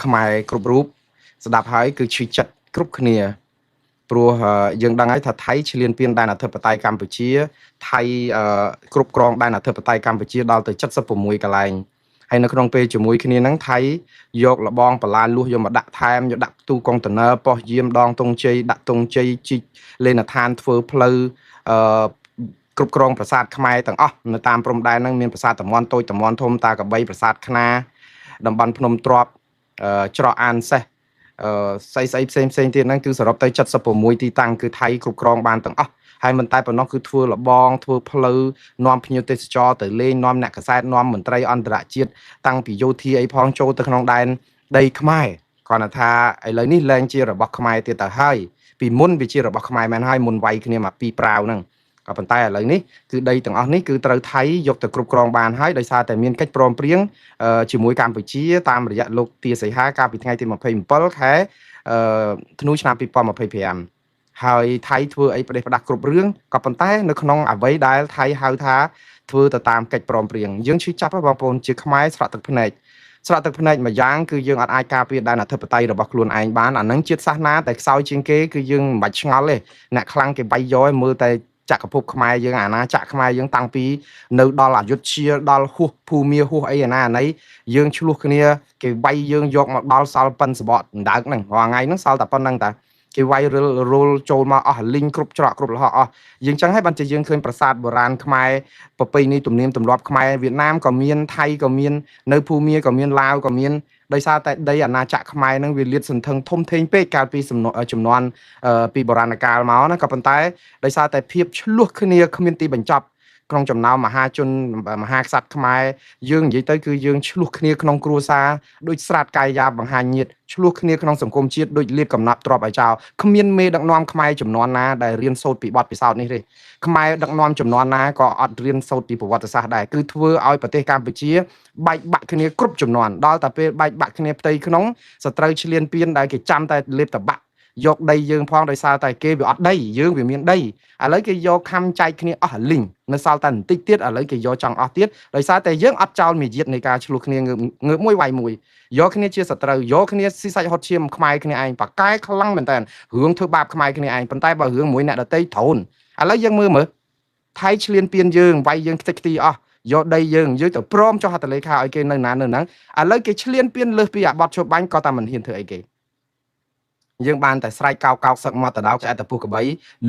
ខ្មែរគ្រប់រូបស្ដាប់ហើយគឺឈឺចិត្តគ្រប់គ្នាព្រោះយើងដឹងហើយថាថៃឈ្លានពានដែនអធិបតេយ្យកម្ពុជាថៃគ្រប់គ្រងដែនអធិបតេយ្យកម្ពុជាដល់ទៅ76កន្លែងហើយនៅក្នុងពេលជាមួយគ្នាហ្នឹងថៃយកលបងបលាលួសយកមកដាក់ថែមយកដាក់ទូកុងតឺន័រប៉ុស្តិ៍យាមដងទង់ជ័យដាក់ទង់ជ័យជីកលេនដ្ឋានធ្វើផ្លូវអឺគ្រប់គ្រងប្រាសាទខ្មែរទាំងអស់នៅតាមព្រំដែនហ្នឹងមានប្រាសាទតំបន់តូចតំបន់ធំតាកបីប្រាសាទខ្នាតំបន់ភ្នំទ្របច្រកអានសេះអឺស្អីស្អីផ្សេងផ្សេងទៀតហ្នឹងគឺសរុបទៅ76ទីតាំងគឺថៃគ្រប់គ្រងបានទាំងអស់ហើយមិនតែប៉ុណ្ណោះគឺធ្វើលបងធ្វើផ្លូវនាំភ្ញៀវទេសចរទៅលេងនាំអ្នកកាសែតនាំមន្ត្រីអន្តរជាតិតាំងពីយោធាអីផងចូលទៅក្នុងដែនដីខ្មែរគ្រាន់តែថាឥឡូវនេះលែងជារបស់ខ្មែរទៀតទៅហើយពីមុនវាជារបស់ខ្មែរមែនហើយមុនវាយគ្នាមកពីរប្រាវហ្នឹងក៏ប៉ុន្តែឥឡូវនេះគឺដីទាំងអស់នេះគឺត្រូវថៃយកទៅគ្រប់គ្រងបានហើយដោយសារតែមានកិច្ចព្រមព្រៀងជាមួយកម្ពុជាតាមរយៈលោកទាសីហាកាលពីថ្ងៃទី27ខែធ្នូឆ្នាំ2025ហើយថៃធ្វើអីប្រទេសផ្ដាស់គ្រប់រឿងក៏ប៉ុន្តែនៅក្នុងអ្វីដែលថៃហៅថាធ្វើទៅតាមកិច្ចព្រមព្រៀងយើងឈឺចាប់បងប្អូនជាខ្មែរស្រក់ទឹកភ្នែកស្រក់ទឹកភ្នែកមួយយ៉ាងគឺយើងអត់អាចការពារដែនអធិបតេយ្យរបស់ខ្លួនឯងបានអានឹងជាតិសាសនាតែខ្សោយជាងគេគឺយើងមិនបាច់ឆ្ងល់ទេអ្នកខ្លាំងគេវាយយកឲ្យមើលតែចក្រភពខ្មែរយើងអាណាចក្រខ្មែរយើងតាំងពីនៅដល់អយុធ្យាដល់ហួសភូមាហួសអីអាណាអាណីយើងឆ្លោះគ្នាគេវាយយើងយកមកដល់សល់ប៉ិនសបកដណ្ដើកហ្នឹងរាល់ថ្ងៃហ្នឹងសល់តែប៉ុណ្្នឹងតាគេវាយរិលរុលចូលមកអស់លីងគ្រប់ច្រកគ្រប់លហកអស់យើងចឹងហើយបានជាយើងឃើញប្រាសាទបុរាណខ្មែរប្រពៃណីទំនៀមទម្លាប់ខ្មែរវៀតណាមក៏មានថៃក៏មាននៅភូមាក៏មានឡាវក៏មានដោយសារតែដីអាណាចក្រខ្មែរហ្នឹងវាលាតសន្ធឹងធំធេងពេកកាលពីចំនួនពីបុរាណកាលមកណាក៏ប៉ុន្តែដោយសារតែភាពឆ្លោះគ្នាគ្មានទីបញ្ចប់ក្នុងចំណោមមហាជនមហាក្សត្រខ្មែរយើងនិយាយទៅគឺយើងឆ្លោះគ្នាក្នុងគ្រួសារដូចស្រាតកាយយ៉ាបង្ហាញញាតឆ្លោះគ្នាក្នុងសង្គមជាតិដូចលៀបកំណាប់ទ្របឲ្យចោលគ្មានមេដឹកនាំខ្មែរចំនួនណាដែលរៀនសូត្រពីបទពិសោធន៍នេះទេខ្មែរដឹកនាំចំនួនណាក៏អត់រៀនសូត្រពីប្រវត្តិសាស្ត្រដែរគឺធ្វើឲ្យប្រទេសកម្ពុជាបែកបាក់គ្នាគ្រប់ចំនួនដល់តែពេលបែកបាក់គ្នាផ្ទៃក្នុងសត្រូវឈ្លានពានដែលគេចាំតែលេបតបាក់យកដីយើងផងដោយសារតែគេវាអត់ដីយើងវាមានដីឥឡូវគេយកខំចែកគ្នាអស់លីងនៅសល់តែបន្តិចទៀតឥឡូវគេយកចង់អស់ទៀតដោយសារតែយើងអត់ចោលមាយាទនៃការឆ្លោះគ្នាងើបងើបមួយវាយមួយយកគ្នាជាសត្រូវយកគ្នាស៊ីសាច់ហត់ឈាមខ្មែរគ្នាឯងប៉ាកែខ្លាំងមែនតើរឿងធ្វើបាបខ្មែរគ្នាឯងប៉ុន្តែបើរឿងមួយអ្នកដតីត្រូនឥឡូវយើងមើលមើលថៃឈ្លានពានយើងវាយយើងខ្ទេចខ្ទីអស់យកដីយើងយើងទៅព្រមចុះហត្ថលេខាឲ្យគេនៅណានៅហ្នឹងឥឡូវគេឈ្លានពានលើសពីអាបត់ឈប់បាញ់ក៏តែមិនហ៊ានធ្វើអីគេយើងបានតែស្រែកកោកកោកសឹកមកតដោកឆ្អែតតពុះកបី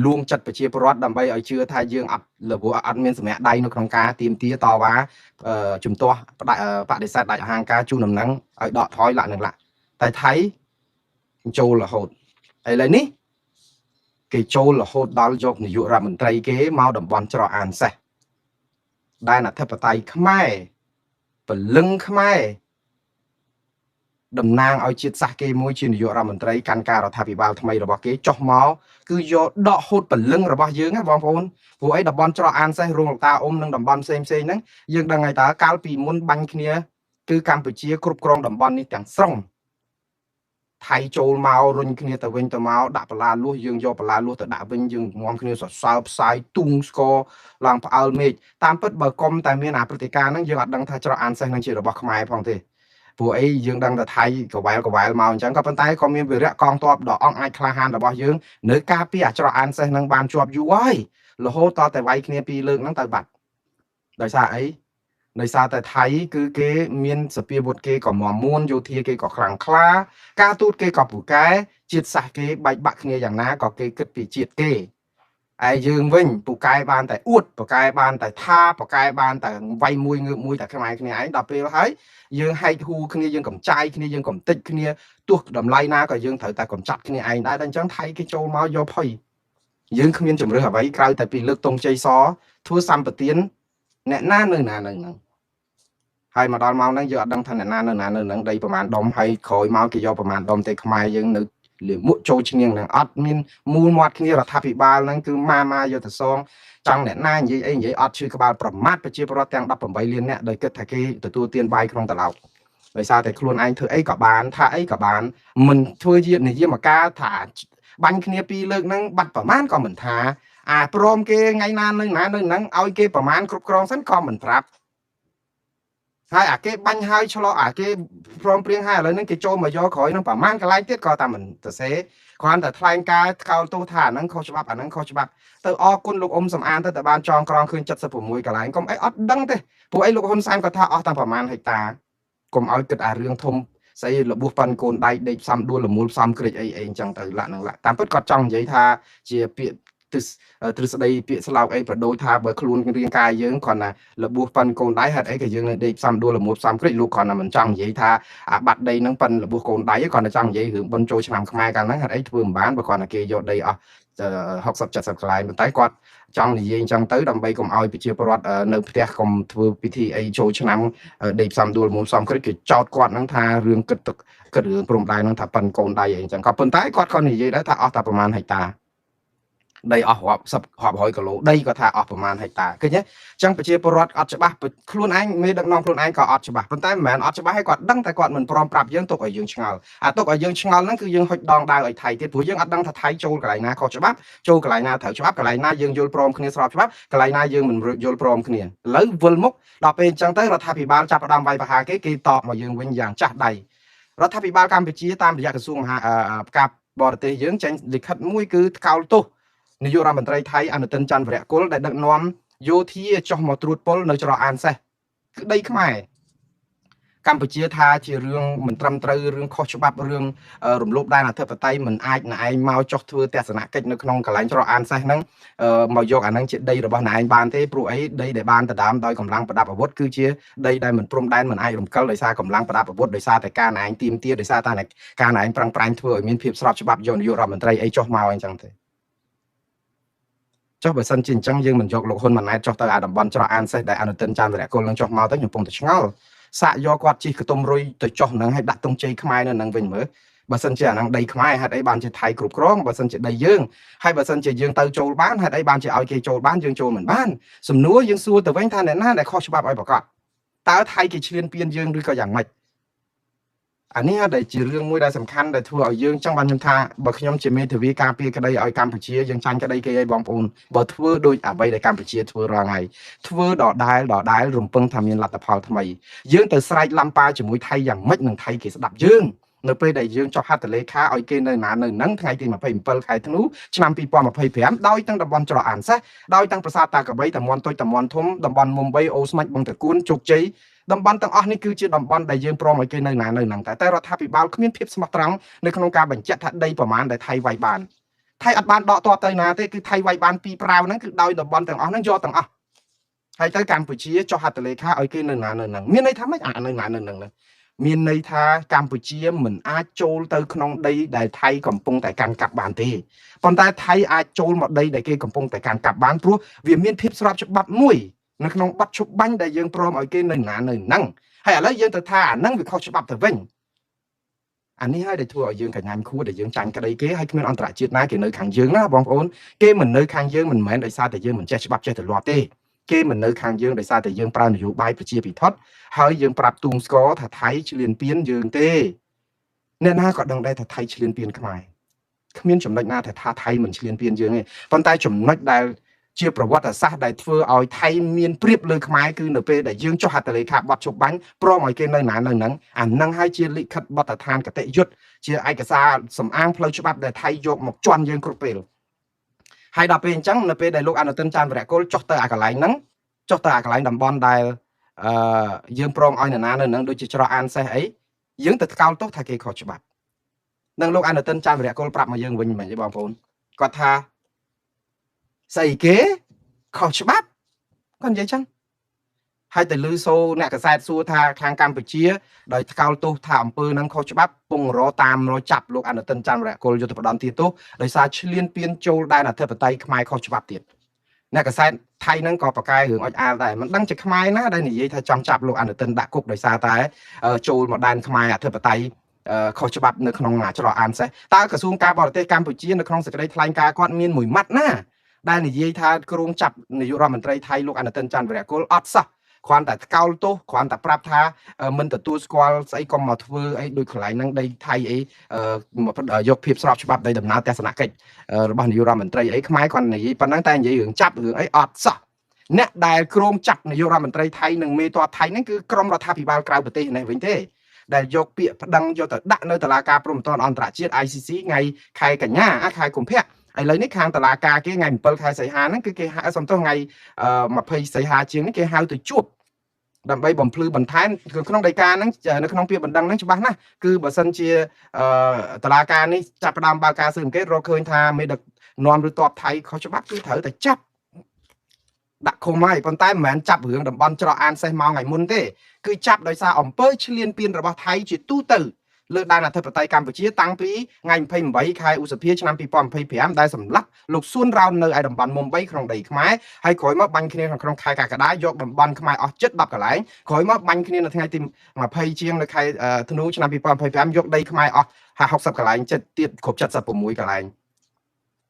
លួងចិត្តប្រជាពលរដ្ឋដើម្បីឲ្យជឿថាយើងអត់លវអត់មានសម្រាប់ដៃនៅក្នុងការទៀមទាតវ៉ាជំទាស់បដិសេធដាច់អាហារការជូនដំណឹងឲ្យដកថយលាក់នឹងលាក់តែថៃចូលរហូតឥឡូវនេះគេចូលរហូតដល់យកនាយករដ្ឋមន្ត្រីគេមកតំបន់ច្រកអានសេះដែនអធិបតេយ្យខ្មែរពលឹងខ្មែរតំណាងឲ្យជាតិសាសន៍គេមួយជានាយករដ្ឋមន្ត្រីកាន់ការរដ្ឋាភិបាលថ្មីរបស់គេចុះមកគឺយកដកហូតពលឹងរបស់យើងណាបងប្អូនព្រោះអីតំបន់ច្រកអានសេះរោងលតាអ៊ុំនិងតំបន់ផ្សេងផ្សេងហ្នឹងយើងដឹងហើយតើកាលពីមុនបាញ់គ្នាគឺកម្ពុជាគ្រប់គ្រងតំបន់នេះទាំងស្រុងថៃចូលមករុញគ្នាទៅវិញទៅមកដាក់បលាលួសយើងយកបលាលួសទៅដាក់វិញយើងងំគ្នាសរសើរផ្សាយទូងស្គរឡើងផ្អើលមេឃតាមពិតបើកុំតែមានអាព្រឹត្តិការណ៍ហ្នឹងយើងអត់ដឹងថាច្រកអានសេះហ្នឹងជារបស់ខ្មែរផងទេព្រោះអីយើងដឹងតែថៃកវ៉ែលកវ៉ែលមកអញ្ចឹងក៏ប៉ុន្តែក៏មានវីរៈកងទ័ពដ៏អង់អាចក្លាហានរបស់យើងនៅការពារអាច្រកអានសេះហ្នឹងបានជាប់យូរហើយរហូតតតែវាយគ្នាពីរលើកហ្នឹងទៅបាត់ដោយសារអីដោយសារតែថៃគឺគេមានសភាវុធគេក៏មមួនយោធាគេក៏ខ្លាំងក្លាការទូតគេក៏ពូកែជាតិសាសន៍គេបែកបាក់គ្នាយ៉ាងណាក៏គេគិតពីជាតិគេឯយើងវិញពូកែបានតែអួតពូកែបានតែថាពូកែបានតែវាយមួយងើបមួយតែខ្មែរគ្នាឯងដល់ពេលហើយយើងហែកហួរគ្នាយើងកំចាយគ្នាយើងកំតិចគ្នាទោះតម្លៃណាក៏យើងត្រូវតែកំចាត់គ្នាឯងដែរតែអញ្ចឹងថៃគេចូលមកយកផុយយើងគ្មានជំរឿសអ្វីក្រៅតែពីលើកទង់ជ័យសធ្វើសម្បទានអ្នកណានៅណានៅហ្នឹងហើយមកដល់ម៉ោងហ្នឹងយើងអត់ដឹងថាអ្នកណានៅណានៅហ្នឹងដីប្រមាណដុំហើយក្រោយមកគេយកប្រមាណដុំទេខ្មែរយើងនៅលាមកចូលឈ្នៀងហ្នឹងអត់មានមូលមាត់គ្នារដ្ឋាភិបាលហ្នឹងគឺម៉ាម៉ាយកទៅសងចង់អ្នកណានិយាយអីនិយាយអត់ឈឺក្បាលប្រមាថប្រជាពលរដ្ឋទាំង18លានអ្នកដោយគិតថាគេទទួលទានបាយក្នុងត្រឡោកដោយសារតែខ្លួនឯងធ្វើអីក៏បានថាអីក៏បានមិនធ្វើជានិយមការថាបាញ់គ្នាពីរលើកហ្នឹងបាត់ប្រមាណក៏មិនថាអាព្រមគេថ្ងៃណានៅណានៅហ្នឹងឲ្យគេប្រមាណគ្រប់គ្រងសិនក៏មិនប្រាប់ ហើយអាគេបាញ់ហើយឆ្លោះអាគេព្រមព្រៀងហើយឥឡូវហ្នឹងគេចូលមកយកក្រោយហ្នឹងប្រហែលកន្លែងទៀតក៏តែមិនសរសេរគ្រាន់តែថ្លែងការណ៍ថ្កោលទោសថាអាហ្នឹងខុសច្បាប់អាហ្នឹងខុសច្បាប់ទៅអរគុណលោកអ៊ុំសំអានទៅតែបានចងក្រងឃើញ76កន្លែងកុំអីអត់ដឹងទេព្រោះអីលោកហ៊ុនសែនក៏ថាអស់តាំងប្រហែលហិកតាកុំឲ្យគិតអារឿងធំស្អីរបួសប៉ាន់កូនដៃដេកផ្សំដួលលមូលផ្សំក្រិចអីអីអញ្ចឹងទៅលាក់នឹងលាក់តាមពិតគាត់ចង់និយាយថាជាពាក្យទិសទ្រឹស្ដីពាក្យស្លោកអីប្រដូចថាបើខ្លួនរាងកាយយើងគ្រាន់តែរបួសប៉ាន់កូនដៃហេតុអីក៏យើងនៅដេកផ្សំដួលលមូលផ្សំក្រិចលោកគ្រាន់តែមិនចង់និយាយថាអាបាត់ដីហ្នឹងប៉ិនរបួសកូនដៃគ្រាន់តែចង់និយាយរឿងបុណ្យចូលឆ្នាំខ្មែរកាលហ្នឹងហេតុអីធ្វើមិនបានបើគ្រាន់តែគេយកដីអស់60 70កន្លែងប៉ុន្តែគាត់ចង់និយាយអញ្ចឹងទៅដើម្បីកុំឲ្យប្រជាពលរដ្ឋនៅផ្ទះកុំធ្វើពិធីអីចូលឆ្នាំដេកផ្សំដួលមុំផ្សំក្រិចគេចោតគាត់ហ្នឹងថារឿងគិតទឹកគិតរឿងព្រំដែនហ្នឹងថាប៉ិនកូនដៃអីអញ្ចឹងក៏ប៉ុន្តែគាត់ក៏និយាយដែរថាអស់តែប្រហែលហិកតាដីអស់រាប់សិបរាប់រយគីឡូដីក៏ថាអស់ប្រហែលហិកតាឃើញទេអញ្ចឹងប្រជាពលរដ្ឋអត់ច្បាស់ខ្លួនឯងមេដឹកនាំខ្លួនឯងក៏អត់ច្បាស់ប៉ុន្តែមិនមែនអត់ច្បាស់ហើយគាត់ដឹងតែគាត់មិនព្រមប្រាប់យើងទុកឲ្យយើងឆ្ងល់អាទុកឲ្យយើងឆ្ងល់ហ្នឹងគឺយើងហុចដងដាវឲ្យថៃទៀតព្រោះយើងអត់ដឹងថាថៃចូលកន្លែងណាខុសច្បាប់ចូលកន្លែងណាត្រូវច្បាប់កន្លែងណាយើងយល់ព្រមគ្នាស្របច្បាប់កន្លែងណាយើងមិនយល់ព្រមគ្នាឥឡូវវិលមុខដល់ពេលអញ្ចឹងទៅរដ្ឋាភិបាលចាប់ផ្ដើមវាយប្រហារគេគេតបមកយើងវិញយ៉ាងចាស់ដៃរដ្ឋាភិបាលកម្ពុជាតាមរយៈក្រសួងមហាការបរទេសយើងចេញលិខិតមួយគឺថ្កោលទោសនាយករដ្ឋមន្ត្រីថៃអនុទិនច័ន្ទវរៈគុលដែលដឹកនាំយោធាចុះមកត្រួតពលនៅច្រកអានសេះគឺដីខ្មែរកម្ពុជាថាជារឿងមិនត្រឹមត្រូវរឿងខុសច្បាប់រឿងរំលោភដែនអធិបតេយ្យមិនអាចណែឯងមកចុះធ្វើទស្សនកិច្ចនៅក្នុងកន្លែងច្រកអានសេះហ្នឹងមកយកអាហ្នឹងជាដីរបស់ណែឯងបានទេព្រោះអីដីដែលបានដណ្ដើមដោយកម្លាំងប្រដាប់អាវុធគឺជាដីដែលមិនព្រំដែនមិនអាចរំកិលដោយសារកម្លាំងប្រដាប់អាវុធដោយសារតែការណែឯងទាមទារដោយសារតែការណែឯងប្រឹងប្រែងធ្វើឲ្យមានភាពស្របច្បាប់យកនាយករដ្ឋមន្ត្រីអីចុះមកអញ្ចឹងទេចុះបើសិនជាអញ្ចឹងយើងមិនយកលោកហ៊ុនម៉ាណែតចុះទៅអាតំបន់ច្រកអានសេះដែលអនុទិនច័ន្ទវរៈគុលនឹងចុះមកទៅខ្ញុំពងតែឆ្ងល់សាកយកគាត់ជិះកតុំរុយទៅចុះហ្នឹងឲ្យដាក់ទង់ជ័យខ្មែរនៅហ្នឹងវិញមើលបើសិនជាអាហ្នឹងដីខ្មែរហេតុអីបានជាថៃគ្រប់គ្រងបើសិនជាដីយើងហើយបើសិនជាយើងទៅចូលបានហេតុអីបានជាឲ្យគេចូលបានយើងចូលមិនបានសំណួរយើងសួរទៅវិញថាអ្នកណាដែលខុសច្បាប់ឲ្យប្រកាសតើថៃគេឈ្លានពានយើងឬក៏យ៉ាងម៉េចអានេះដែលជារឿងមួយដែលសំខាន់ដែលធ្វើឲ្យយើងចង់បានខ្ញុំថាបើខ្ញុំជាមេធាវីការពារក្តីឲ្យកម្ពុជាយើងចាញ់ក្តីគេឲ្យបងប្អូនបើធ្វើដូចអ្វីដែលកម្ពុជាធ្វើរាល់ថ្ងៃធ្វើដដែលដដែលរំពឹងថាមានលទ្ធផលថ្មីយើងទៅស្រែកឡំប៉ាជាមួយថៃយ៉ាងម៉េចនឹងថៃគេស្ដាប់យើងនៅពេលដែលយើងចុះហត្ថលេខាឲ្យគេនៅណានៅនឹងថ្ងៃទី27ខែធ្នូឆ្នាំ2025ដោយទាំងតំបន់ច្រកអានសេះដោយទាំងប្រាសាទតាក្របីតំបន់តូចតំបន់ធំតំបន់មុំ3អូស្មាច់បឹងតកួនជោគជ័យតំបន់ទាំងអស់នេះគឺជាតំបន់ដែលយើងព្រមឲ្យគេនៅណានៅហ្នឹងតែរដ្ឋាភិបាលគ្មានភាពស្មោះត្រង់នៅក្នុងការបញ្ជាក់ថាដីប្រមាណដែលថៃវាយបានថៃអត់បានដកតបទៅណាទេគឺថៃវាយបានពីរប្រាវហ្នឹងគឺដោយតំបន់ទាំងអស់ហ្នឹងយកទាំងអស់ហើយទៅកម្ពុជាចុះហត្ថលេខាឲ្យគេនៅណានៅហ្នឹងមានន័យថាម៉េចអានៅណានៅហ្នឹងមានន័យថាកម្ពុជាមិនអាចចូលទៅក្នុងដីដែលថៃកំពុងតែកាន់កាប់បានទេប៉ុន្តែថៃអាចចូលមកដីដែលគេកំពុងតែកាន់កាប់បានព្រោះវាមានភាពស្របច្បាប់មួយនៅក្នុងបទឈប់បាញ់ដែលយើងព្រមឲ្យគេនៅណានៅហ្នឹងហើយឥឡូវយើងទៅថាអាហ្នឹងវាខុសច្បាប់ទៅវិញអានេះហើយដែលធ្វើឲ្យយើងកញ្ញាញ់ខួរដែលយើងចាញ់ក្តីគេហើយគ្មានអន្តរជាតិណាគេនៅខាងយើងណាបងប្អូនគេមិននៅខាងយើងមិនមែនដោយសារតែយើងមិនចេះច្បាប់ចេះទម្លាប់ទេគេមិននៅខាងយើងដោយសារតែយើងប្រើនយោបាយប្រជាពិធហើយយើងប្រាប់ទូងស្គរថាថៃឈ្លានពានយើងទេអ្នកណាក៏ដឹងដែរថាថៃឈ្លានពានខ្មែរគ្មានចំណុចណាថាថៃមិនឈ្លានពានយើងទេប៉ុន្តែចំណុចដែលជាប្រវត្តិសាស្ត្រដែលធ្វើឲ្យថៃមានប្រៀបលើខ្មែរគឺនៅពេលដែលយើងចុះហត្ថលេខាបទជប់បាញ់ព្រមឲ្យគេនៅណានៅហ្នឹងអាហ្នឹងហើយជាលិខិតបទដ្ឋានកតិយុត្តជាឯកសារសំអាងផ្លូវច្បាប់ដែលថៃយកមកជន់យើងគ្រប់ពេលហើយដល់ពេលអញ្ចឹងនៅពេលដែលលោកអនុទិនច័ន្ទវរៈគុលចុះទៅអាកន្លែងហ្នឹងចុះទៅអាកន្លែងតំបន់ដែលអឺយើងព្រមឲ្យនរណានៅហ្នឹងដូចជាច្រកអានសេះអីយើងទៅថ្កោលទោសថាគេខុសច្បាប់នឹងលោកអនុទិនច័ន្ទវរៈគុលប្រាប់មកយើងវិញមិនទេបងប្អូនគាត់ថាស្អីគេខុសច្បាប់គាត់និយាយចឹងហើយទៅលឺសូអ្នកកសែតសួរថាខាងកម្ពុជាដោយថ្កោលទោសថាអំពើនឹងខុសច្បាប់ពងរតាមរចាប់លោកអនុទិនច័ន្ទវរៈគុលយុទ្ធបដន្ទាទោសដោយសារឈ្លានពានចូលដែនអធិបតេយ្យខ្មែរខុសច្បាប់ទៀតអ្នកកសែតថៃហ្នឹងក៏ប្រកែរឿងអុចអាលដែរមិនដឹងជាខ្មែរណាដែលនិយាយថាចង់ចាប់លោកអនុទិនដាក់គុកដោយសារតែចូលមកដែនខ្មែរអធិបតេយ្យខុសច្បាប់នៅក្នុងច្រកអានសេះតើក្រសួងការបរទេសកម្ពុជានៅក្នុងសេចក្តីថ្លែងការណ៍គាត់មានមួយម៉ាត់ណាដែលនិយាយថាគ្រោងចាប់នាយករដ្ឋមន្ត្រីថៃលោកអនុទិនច័ន្ទវរៈគុលអត់សោះគ្រាន់តែថ្កោលទោសគ្រាន់តែប្រាប់ថាមិនទទួលស្គាល់ស្អីកុំមកធ្វើអីដូចកន្លែងហ្នឹងដីថៃអីយកភាពស្របច្បាប់ដីដំណើរទស្សនកិច្ចរបស់នាយករដ្ឋមន្ត្រីអីខ្មែរគ្រាន់និយាយប៉ុណ្ណឹងតែនិយាយរឿងចាប់រឿងអីអត់សោះ អ្នកដែលគ្រោងចាប់នាយករដ្ឋមន្ត្រីថៃនិងមេទ័ពថៃហ្នឹងគឺក្រុមរដ្ឋាភិបាលក្រៅប្រទេសនេះវិញទេដែលយកពាក្យប្តឹងយកទៅដាក់នៅតុលាការព្រហ្មទណ្ឌអន្តរជាតិ ICC ថ្ងៃខែកញ្ញាខែកុម្ភៈឥឡូវនេះខាងតុលាការគេថ្ងៃ7ខែសីហាហ្នឹងគឺគេហៅសំទោសថ្ងៃ20សីហាជាងនេះគេហៅទៅជួបដើម្បីបំភ្លឺបន្ថែមគឺក្នុងដីកាហ្នឹងនៅក្នុងពាក្យបណ្ដឹងហ្នឹងច្បាស់ណាស់គឺបើសិនជាតុលាការនេះចាប់ផ្ដើមបើកការស៊ើបអង្កេតរកឃើញថាមេដឹកនាំឬទ័ពថៃខុសច្បាប់គឺត្រូវតែចាប់ដាក់ឃុំហើយប៉ុន្តែមិនមែនចាប់រឿងតំបន់ច្រកអានសេះមកថ្ងៃមុនទេគឺចាប់ដោយសារអំពើឈ្លានពានរបស់ថៃជាទូទៅលើដែនអធិបតេយ្យកម្ពុជាតាំងពីថ្ងៃ28ខែឧសភាឆ្នាំ2025ដែលសម្លាប់លោកសួនរោននៅឯតំបន់មុំ3ក្នុងដីខ្មែរហើយក្រោយមកបាញ់គ្នាក្នុងខែកក្កដាយកតំបន់ខ្មែរអស់ជិត10កន្លែងក្រោយមកបាញ់គ្នានៅថ្ងៃទី20ជាងនៅខែធ្នូឆ្នាំ2025យកដីខ្មែរអស់60កន្លែងចិត្តទៀតគ្រប់76កន្លែង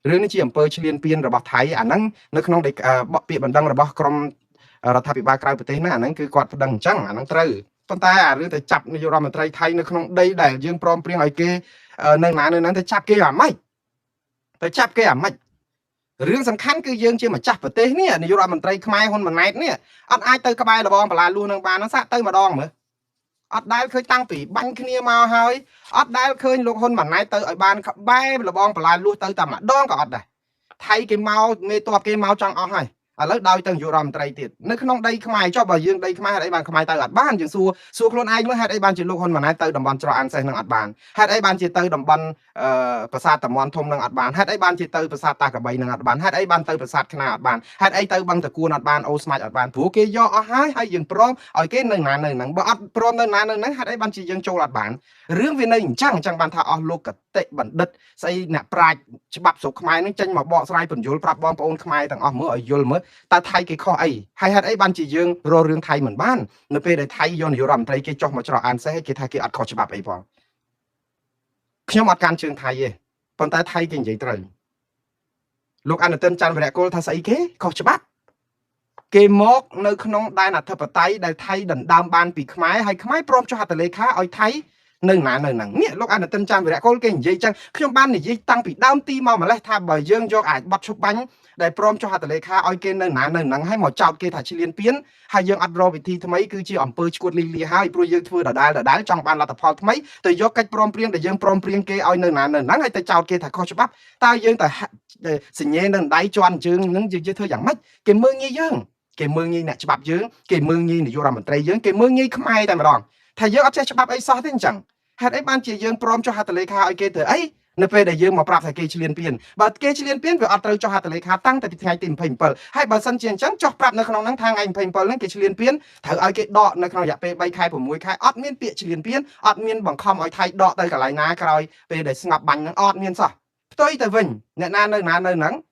រឿងនេះជាអំពើឈ្លានពានរបស់ថៃអាហ្នឹងនៅក្នុងពាក្យបណ្ដឹងរបស់ក្រមរដ្ឋាភិបាលក្រៅប្រទេសហ្នឹងអាហ្នឹងគឺគាត់ប្តឹងអញ្ចឹងអាហ្នឹងត្រូវប៉ុន្តែអារឿងទៅចាប់នាយករដ្ឋមន្ត្រីថៃនៅក្នុងដីដែលយើងព្រមព្រៀងឲ្យគេនៅណានៅហ្នឹងទៅចាប់គេអាម៉េចទៅចាប់គេអាម៉េចរឿងសំខាន់គឺយើងជាម្ចាស់ប្រទេសនេះនាយករដ្ឋមន្ត្រីខ្មែរហ៊ុនម៉ាណែតនេះអត់អាចទៅក្បែរលបងបន្លាលួសនឹងបានហ្នឹងសាក់ទៅម្ដងមើលអត់ដែលឃើញតាំងពីបាញ់គ្នាមកហើយអត់ដែលឃើញលោកហ៊ុនម៉ាណែតទៅឲ្យបានក្បែរលបងបន្លាលួសទៅតែម្ដងក៏អត់ដែរថៃគេមកមេតបគេមកចង់អស់ហើយឥឡូវដោយទៅនាយករដ្ឋមន្ត្រីទៀតនៅក្នុងដីខ្មែរចុះបើយើងដីខ្មែរហេតុអីបានខ្មែរទៅអត់បានយើងសួរសួរខ្លួនឯងមើលហេតុអីបានជាលោកហ៊ុនម៉ាណែតទៅតំបន់ច្រកអានសេះនឹងអត់បានហេតុអីបានជាទៅតំបន់ប្រាសាទតាមាន់ធំនឹងអត់បានហេតុអីបានជាទៅប្រាសាទតាកបីនឹងអត់បានហេតុអីបានទៅប្រាសាទខ្នាអត់បានហេតុអីទៅបឹងតាគួនអត់បានអូស្មាច់អត់បានព្រោះគេយកអស់ហើយហើយយើងព្រមឲ្យគេនៅណានៅហ្នឹងបើអត់ព្រមនៅណានៅហ្នឹងហេតុអីបានជាយើងចូលអត់បានរឿងវានៅអញ្ចឹងអញ្ចឹងបានថាអស់លោកកតិបណ្ឌិតស្អីអ្នកប្រាជ្ញច្បាប់ស្រុកខ្មែរនឹងចេញមកបកស្រាយពន្យល់ប្រាប់បងប្អូនខ្មែរទាំងអស់មើលឲ្យយល់មើលតើថៃគេខុសអីហើយហេតុអីបានជាយើងរករឿងថៃមិនបាននៅពេលដែលថៃយកនាយករដ្ឋមន្ត្រីគេចុះមកច្រកអានសេះគេថាគេអត់ខុសច្បាប់អីផងខ្ញុំអត់កាន់ជើងថៃទេប៉ុន្តែថៃគេនិយាយត្រូវលោកអនុទិនច័ន្ទវរៈគុលថាស្អីគេខុសច្បាប់គេមកនៅក្នុងដែនអធិបតេយ្យដែលថៃដណ្ដើមបានពីខ្មែរហើយខ្មែរព្រមចុះហត្ថលេខាឲ្យថៃនៅណានៅហ្នឹងនេះលោកអនុទិនច័ន្ទវរៈគុលគេនិយាយចឹងខ្ញុំបាននិយាយតាំងពីដើមទីមកម្លេះថាបើយើងយកអាចបត់ឈប់បាញ់ដែលព្រមចុះហត្ថលេខាឲ្យគេនៅណានៅហ្នឹងហើយមកចោទគេថាឈ្លានពានហើយយើងអត់រកវិធីថ្មីគឺជាអំពើឈួតលីលាហើយព្រោះយើងធ្វើដដែលដដែលចង់បានលទ្ធផលថ្មីទៅយកកិច្ចព្រមព្រៀងដែលយើងព្រមព្រៀងគេឲ្យនៅណានៅហ្នឹងហើយទៅចោទគេថាខុសច្បាប់តើយើងទៅសញ្ញេនឹងដៃជន់ជើងហ្នឹងយើងធ្វើយ៉ាងម៉េចគេមើងងាយយើងគេមើងងាយអ្នកច្បាប់យើងគេមើងងាយនាយករដ្ឋមន្ត្រីយើងគេមើងងាយខ្មែរតែម្ដងថាយើងអត់ចេះច្បាប់អីសោះទេអញ្ចឹងហេតុអីបានជាយើងព្រមចុះហត្ថលេខាឲ្យគេធ្វើអីនៅពេលដែលយើងមកប្រាប់ថាគេឈ្លានពានបើគេឈ្លានពានវាអត់ត្រូវចុះហត្ថលេខាតាំងតែពីថ្ងៃទី27ហើយបើសិនជាអញ្ចឹងចុះប្រាប់នៅក្នុងហ្នឹងថាថ្ងៃ27ហ្នឹងគេឈ្លានពានត្រូវឲ្យគេដកនៅក្នុងរយៈពេល3ខែ6ខែអត់មានពាក្យឈ្លានពានអត់មានបង្ខំឲ្យថៃដកទៅកន្លែងណាក្រោយពេលដែលស្ងប់បាញ់ហ្នឹងអត់មានសោះផ្ទុយទៅវិញអ្នកណានៅណានៅហ្នឹង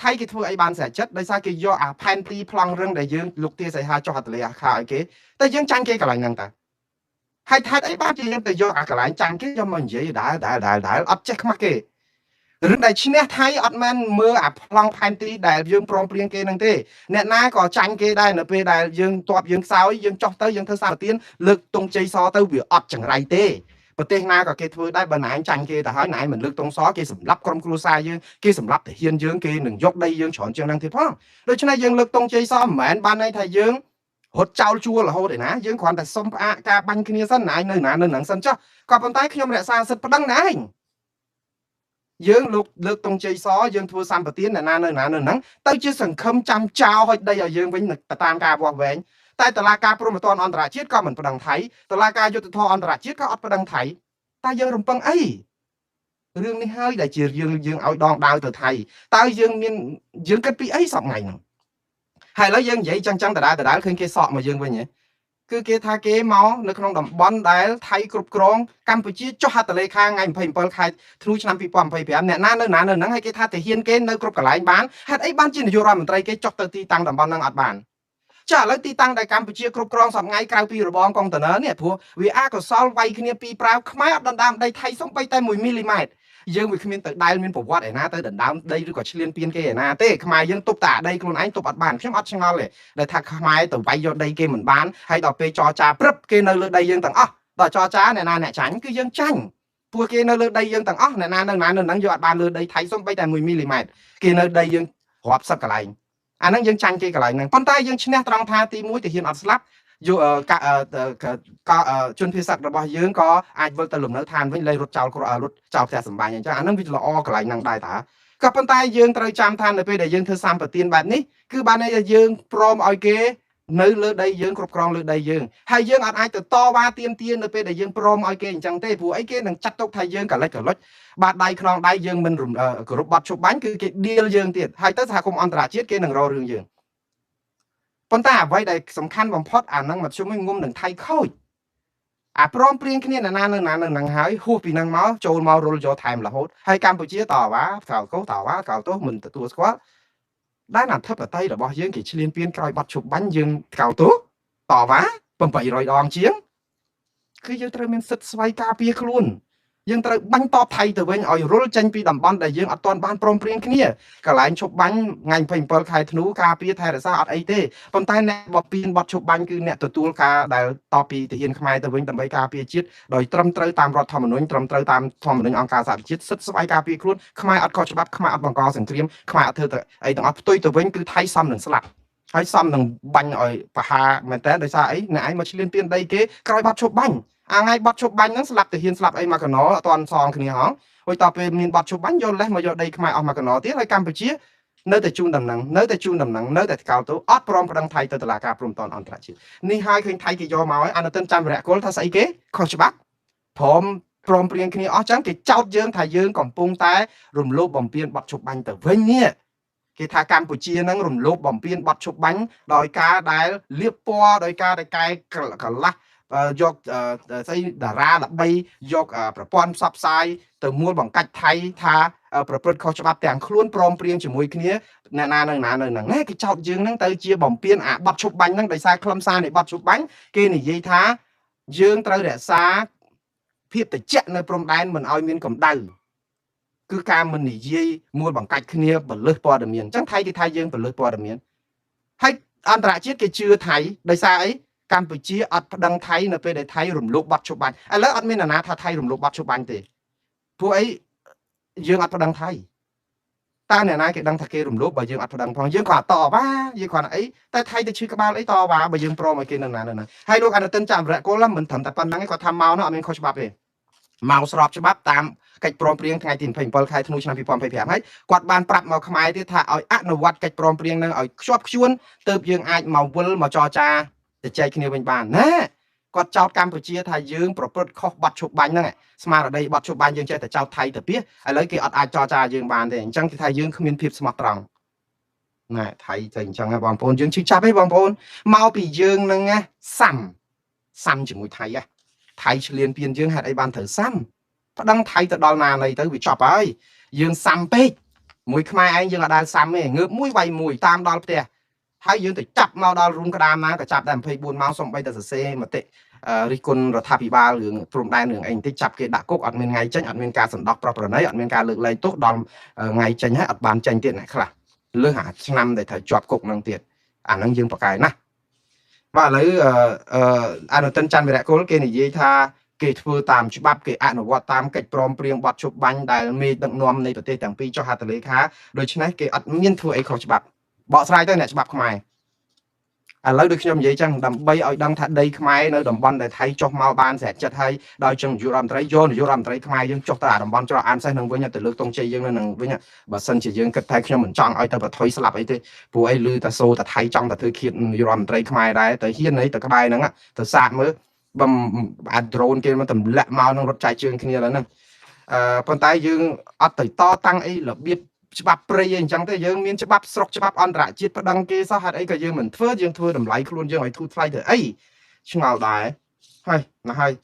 ថៃគេធ្វើអីបានស្រេចចិត្តដោយសារគេយកអាផែនទីប្លង់រឹងដែលយើងលោកទាសីហាចុះហត្ថលេខាឲ្យគេតែយើងចាញ់គេកន្លែងហ្នឹងតាហើយថៃអីបានជាយើងទៅយកអាកន្លែងចាញ់គេយកមកនិយាយដែរដែរដែរដែរអត់ចេះខ្មាស់គេរឿងដែលឈ្នះថៃអត់មែនមើលអាប្លង់ផែនទីដែលយើងព្រមព្រៀងគេនឹងទេអ្នកណាក៏ចាញ់គេដែរនៅពេលដែលយើងតបយើងខ្សោយយើងចោះទៅយើងធ្វើសារទានលើកទង់ជ័យសទៅវាអត់ចង្រៃទេប្រទេសណាក៏គេធ្វើដែរបើណែងចាញ់គេទៅហើយណែងមិនលើកទង់សគេសម្លាប់ក្រុមគ្រួសារយើងគេសម្លាប់ទាហានយើងគេនឹងយកដីយើងច្រើនជាងហ្នឹងទៀតផងដូច្នេះយើងលើកទង់ជ័យសមិនមែនបានន័យថាយើងរត់ចោលជួលរហូតឯណាយើងគ្រាន់តែសុំផ្អាកការបាញ់គ្នាសិនណែងនៅណានៅហ្នឹងសិនចុះក៏ប៉ុន្តែខ្ញុំរក្សាសិទ្ធិប្តឹងណែងយើងលោកលើកទង់ជ័យសយើងធ្វើសម្បទានអ្នកណានៅណានៅហ្នឹងទៅជាសង្ឃឹមចាំចោលឲ្យដីឲ្យយើងវិញទៅតាមការវាស់វែងតែតឡាការព្រហ្មទណ្ឌអន្តរជាតិក៏មិនប្តឹងថៃតឡាការយុត្តិធម៌អន្តរជាតិក៏អត់ប្តឹងថៃតែយើងរំពឹងអីរឿងនេះហើយដែលជាយើងយើងឲ្យដងដាវទៅថៃតើយើងមានយើងគិតពីអីសប្ងៃហ្នឹងហើយឥឡូវយើងនិយាយចឹងចឹងដដែលដដែលឃើញគេសក់មកយើងវិញហ៎គឺគេថាគេមកនៅក្នុងតំបន់ដែលថៃគ្រប់គ្រងកម្ពុជាចុះហត្ថលេខាថ្ងៃ27ខែធ្នូឆ្នាំ2025អ្នកណានៅណានៅហ្នឹងហើយគេថាទាហានគេនៅគ្រប់កន្លែងបានហេតុអីបានជានាយករដ្ឋមន្ត្រីគេចុះទៅទីតាំងតំបន់ហ្នឹងអត់បានចាឥឡូវទីតាំងដែលកម្ពុជាគ្រប់គ្រងសប្ងៃក្រៅពីរបងកុងតឺន័រនេះព្រោះវាអកុសលវាយគ្នាពីរប្រាវខ្មែរអត់ដណ្ដើមដីថៃសំបីតែ1មីលីម៉ែត្រយើងវាគ្មានទៅដែលមានប្រវត្តិឯណាទៅដណ្ដើមដីឬក៏ឈ្លានពានគេឯណាទេខ្មែរយើងទប់តែដីខ្លួនឯងទប់អត់បានខ្ញុំអត់ឆ្ងល់ទេដែលថាខ្មែរទៅវាយយកដីគេមិនបានហើយដល់ពេលចរចាព្រឹបគេនៅលើដីយើងទាំងអស់ដល់ចរចាអ្នកណាអ្នកចាញ់គឺយើងចាញ់ពួកគេនៅលើដីយើងទាំងអស់អ្នកណានៅណានៅហ្នឹងយកអត់បានលើដីថៃសំបីតែ1មីលីម៉ែត្រគេនៅដីយើងរាប់សិបកន្លែង អាហ្នឹងយើងចាញ់គេកន្លែងហ្នឹងប៉ុន្តែយើងឈ្នះត្រង់ថាទី1ទាហានអត់ស្លាប់យកកជនភៀសសឹករបស់យើងក៏អាចវិលទៅលំនៅឋានវិញលែងរត់ចោលរត់ចោលផ្ទះសម្បែងអញ្ចឹងអាហ្នឹងវាល្អកន្លែងហ្នឹងដែរតាក៏ប៉ុន្តែយើងត្រូវចាំថានៅពេលដែលយើងធ្វើសម្បទានបែបនេះគឺបានន័យថាយើងព្រមឲ្យគេនៅលើដីយើងគ្រប់គ្រងលើដីយើងហើយយើងអត់អាចទៅតវ៉ាទាមទារនៅពេលដែលយើងព្រមឲ្យគេអញ្ចឹងទេព្រោះអីគេនឹងចាត់ទុកថាយើងកលិចកលុចបាតដៃខ្នងដៃយើងមិនគោរពបទឈប់បាញ់គឺគេដៀលយើងទៀតហើយទៅសហគមន៍អន្តរជាតិគេនឹងរករឿងយើងប៉ុន្តែអ្វីដែលសំខាន់បំផុតអានឹងមធ្យមងុំនឹងថៃខូចអាព្រមព្រៀងគ្នាណានៅណានៅនឹងហើយហួសពីនឹងមកចូលមករលយកថែមរហូតហើយកម្ពុជាតវ៉ាកោកោតវ៉ាកោទោសមិនទទួលស្គាល់ដែនអធិបតេយ្យរបស់យើងគេឈ្លានពានក្រោយបាត់ឈប់បាញ់យើងកោទោសតវ៉ា800ដងជាងគឺយើងត្រូវមានសិទ្ធិស្វ័យការពារខ្លួនយើងត្រូវបាញ់តបថៃទៅវិញឲ្យរុលចេញពីតំបន់ដែលយើងអត់ទាន់បានព្រមព្រៀងគ្នាកន្លែងឈប់បាញ់ថ្ងៃ27ខែធ្នូការពារថែរក្សាអត់អីទេប៉ុន្តែអ្នកបពៀនបត់ឈប់បាញ់គឺអ្នកទទួលការដែលតបពីទាហានខ្មែរទៅវិញដើម្បីការពារជាតិដោយត្រឹមត្រូវតាមរដ្ឋធម្មនុញ្ញត្រឹមត្រូវតាមធម្មនុញ្ញអង្គការសហប្រជាជាតិសិទ្ធិស្វ័យការពារខ្លួនខ្មែរអត់ខុសច្បាប់ខ្មែរអត់បង្កសង្គ្រាមខ្មែរអត់ធ្វើទៅអីទាំងអស់ផ្ទុយទៅវិញគឺថៃសំនឹងស្លាប់ហើយសំនឹងបាញ់ឲ្យប្រហារមែនតើដោយសារអីអ្នកឯងមកឈ្លានពានដីគេក្រោយបាត់ឈប់បាញ់អាថ្ងៃបត់ឈប់បាញ់ហ្នឹងស្លាប់ទាហានស្លាប់អីមកកណោអត់ទាន់សងគ្នាហងហួយតពេលមានបត់ឈប់បាញ់យកលេសមកយកដីខ្មែរអស់មកកណោទៀតហើយកម្ពុជានៅតែជូនដំណឹងនៅតែជូនដំណឹងនៅតែថ្កោលទោសអត់ព្រមប្តឹងថៃទៅតុលាការព្រំតនអន្តរជាតិនេះហើយឃើញថៃគេយកមកហើយអនុទិនចាំវរៈគុលថាស្អីគេខុសច្បាប់ព្រមព្រមព្រៀងគ្នាអស់ចឹងគេចោទយើងថាយើងកំពុងតែរំលោភបំពានបទឈប់បាញ់ទៅវិញនេះគេថាកម្ពុជានឹងរំលោភបំពានបទឈប់បាញ់ដោយការដែលលៀបពណ៌ដោយការដែលកែកលាស់យកស្អីតារាល្បីយកប្រព័ន្ធផ្សព្វផ្សាយទៅមួលបង្កាច់ថៃថាប្រព្រឹត្តខុសច្បាប់ទាំងខ្លួនព្រមព្រៀងជាមួយគ្នាអ្នកណានឹងណានៅនឹងណាគេចោទយើងនឹងទៅជាបំពានអាបទឈប់បាញ់ហ្នឹងដោយសារខ្លឹមសារនៃបទឈប់បាញ់គេនិយាយថាយើងត្រូវរក្សាភាពត្រជាក់នៅព្រំដែនមិនឲ្យមានកម្ដៅគឺការមិននិយាយមួលបង្កាច់គ្នាបលឹះព័ត៌មានអញ្ចឹងថៃគេថាយើងបលឹះព័ត៌មានហើយអន្តរជាតិគេជឿថៃដោយសារអីកម្ពុជាអត់ប្តឹងថៃនៅពេលដែលថៃរំលោភបទឈប់បាញ់ឥឡូវអត់មាននរណាថាថៃរំលោភបទឈប់បាញ់ទេព្រោះអីយើងអត់ប្តឹងថៃតើអ្នកណាគេដឹងថាគេរំលោភបើយើងអត់ប្តឹងផងយើងក៏អត់តវ៉ាយើងគ្រាន់តែអីតែថៃទៅឈឺក្បាលអីតវ៉ាបើយើងព្រមឲ្យគេនៅណានៅណាហើយលោកអនុទិនចាំវរៈគលមិនត្រឹមតែប៉ុណ្្នឹងឯងគាត់ថាមកនោះអត់មានខុសច្បាប់ទេមកស្របច្បាប់តាមកិច្ចព្រមព្រៀងថ្ងៃទី27ខែធ្នូឆ្នាំ2025ហើយគាត់បានប្រាប់មកខ្មែរទៀតថាឲ្យអនុវត្តកិច្ចព្រមព្រៀងនឹងឲ្យខ្ជាប់ខ្ជួនទើបយើងអាចមកវិលមកចរចាជជែកគ្នាវិញបានណាគាត់ចោទកម្ពុជាថាយើងប្រព្រឹត្តខុសបទឈប់បាញ់ហ្នឹងស្មារតីបទឈប់បាញ់យើងចេះតែចោទថៃទៅពីឥឡូវគេអត់អាចចរចាយើងបានទេអញ្ចឹងគេថាយើងគ្មានភាពស្មោះត្រង់ណែថៃទៅអញ្ចឹងហ៎បងប្អូនយើងឈឺចាប់ហីបងប្អូនមកពីយើងហ្នឹងណាសាំសាំជាមួយថៃហ៎ថៃឆ្លៀនពៀនយើងហេតុអីបានត្រូវសាំប្តឹងថៃទៅដល់ណាណីទៅវាចប់ហើយយើងសាំពេកមួយខ្មែរឯងយើងអត់ដែលសាំទេងើបមួយវាយមួយតាមដល់ផ្ទះហើយយើងទៅចាប់មកដល់រួមក្តាមណាក៏ចាប់ដែរ24ម៉ោងសំបីតែសរសេរមតិរិះគន់រដ្ឋាភិបាលរឿងព្រំដែនរឿងអីបន្តិចចាប់គេដាក់គុកអត់មានថ្ងៃចេញអត់មានការសន្តោសប្រោះប្រណីអត់មានការលើកលែងទោសដល់ថ្ងៃចេញហើយអត់បានចេញទៀតអ្នកខ្លះលើសអាឆ្នាំដែលត្រូវជាប់គុកហ្នឹងទៀតអាហ្នឹងយើងប្រកែណាស់បាទឥឡូវអនុទិនច័ន្ទវិរៈគុលគេនិយាយថាគេធ្វើតាមច្បាប់គេអនុវត្តតាមកិច្ចព្រមព្រៀងបទឈប់បាញ់ដែលមេដឹកនាំនៃប្រទេសទាំងពីរចុះហត្ថលេខាដូច្នេះគេអត់មានធ្វើអីខុសច្បាប់បកស្រាយទៅអ្នកច្បាប់ខ្មែរឥឡូវដូចខ្ញុំនិយាយចឹងដើម្បីឲ្យដឹងថាដីខ្មែរនៅតំបន់ដែលថៃចុះមកបានស្រេចចិត្តហើយដោយចឹងនាយករដ្ឋមន្ត្រីយកនាយករដ្ឋមន្ត្រីខ្មែរយើងចុះទៅអាតំបន់ច្រកអានសេះនឹងវិញទៅលើកទង់ជ័យយើងនៅនឹងវិញបើសិនជាយើងគិតថាខ្ញុំមិនចង់ឲ្យទៅបថុយស្លាប់អីទេព្រោះអីឮតាសូតាថៃចង់តែធ្វើឃាតនាយករដ្ឋមន្ត្រីខ្មែរដែរទៅហ៊ានអីទៅក្បែរហ្នឹងទៅសាកមើលបំអាដ្រូនគេមកទម្លាក់មកនឹងរត់ចែកជើងគ្នាឡើយហ្នឹងអឺប៉ុន្តែយើងអត់ទៅតតាំងអីរបៀបច្បាប់ព្រៃអីអញ្ចឹងទេយើងមានច្បាប់ស្រុកច្បាប់អន្តរជាតិប្តឹងគេសោះហេតុអីក៏យើងមិនធ្វើយើងធ្វើតម្លៃខ្លួនយើងឲ្យធូរថ្លៃទៅអីឆ្ងល់ដែរហើយណាស់ហើយ។